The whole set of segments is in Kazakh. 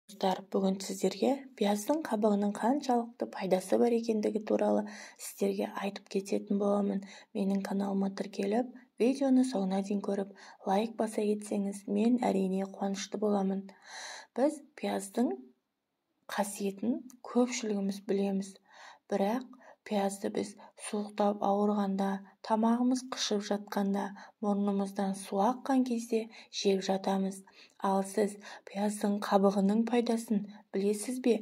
Достар, бүгін сіздерге пияздың қабығының қаншалықты пайдасы бар екендігі туралы сіздерге айтып кететін боламын. Менің каналыма тіркеліп, видеоны соңына дейін көріп, лайк баса кетсеңіз, мен әрине қуанышты боламын. Біз пияздың қасиетін көпшілігіміз білеміз, бірақ пиязды біз суықтап ауырғанда, тамағымыз қышып жатқанда, мұрнымыздан су аққан кезде жеп жатамыз. Ал сіз пияздың қабығының пайдасын білесіз бе?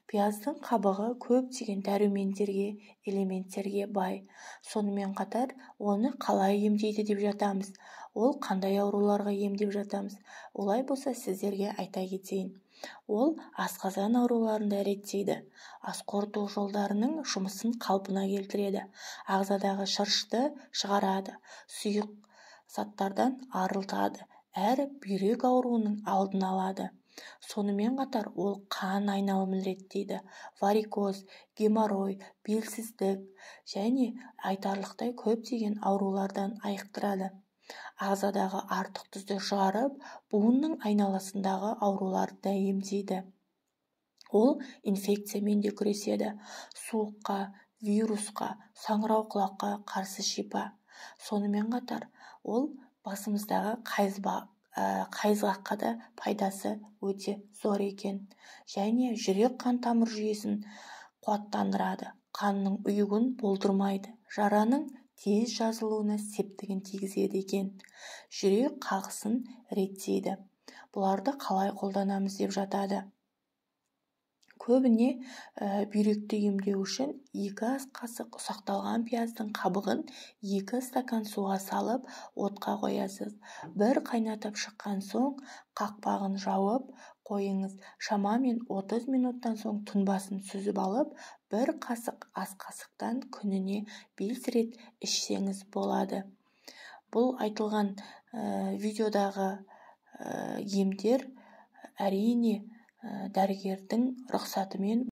Пияздың қабығы көптеген дәрумендерге, элементтерге бай. Сонымен қатар, оны қалай емдейді деп жатамыз? Ол қандай ауруларға емдеп жатамыз? Олай болса, сіздерге айта кетейін. Ол асқазан ауруларын да реттейді, ас қорыту жолдарының жұмысын қалпына келтіреді, ағзадағы шырышты шығарады, сұйық заттардан арылтады, әрі бүйрек ауруының алдын алады. Сонымен қатар ол қан айналымын реттейді, варикоз, геморрой, белсіздік және айтарлықтай көптеген аурулардан айықтырады. Ағзадағы артық тұзды шығарып, буынның айналасындағы ауруларды да емдейді. Ол инфекциямен де күреседі, суыққа, вирусқа, саңырауқұлаққа қарсы шипа. Сонымен қатар ол басымыздағы қайызғаққа да пайдасы өте зор екен. Және жүрек қан тамыр жүйесін қуаттандырады, қанның ұйығын болдырмайды, жараның тез жазылуына септігін тигізеді екен. Жүрек қағысын реттейді. Бұларды қалай қолданамыз деп жатады. Көбіне бүйректі емдеу үшін 2 ас қасық ұсақталған пияздың қабығын 2 стакан суға салып, отқа қоясыз. Бір қайнатып шыққан соң қақпағын жауып қойыңыз. Шамамен 30 минуттан соң тұнбасын сүзіп алып, 1 қасық ас қасықтан күніне 5 рет ішсеңіз болады. Бұл айтылған видеодағы емдер әрине дәрігердің рұқсатымен.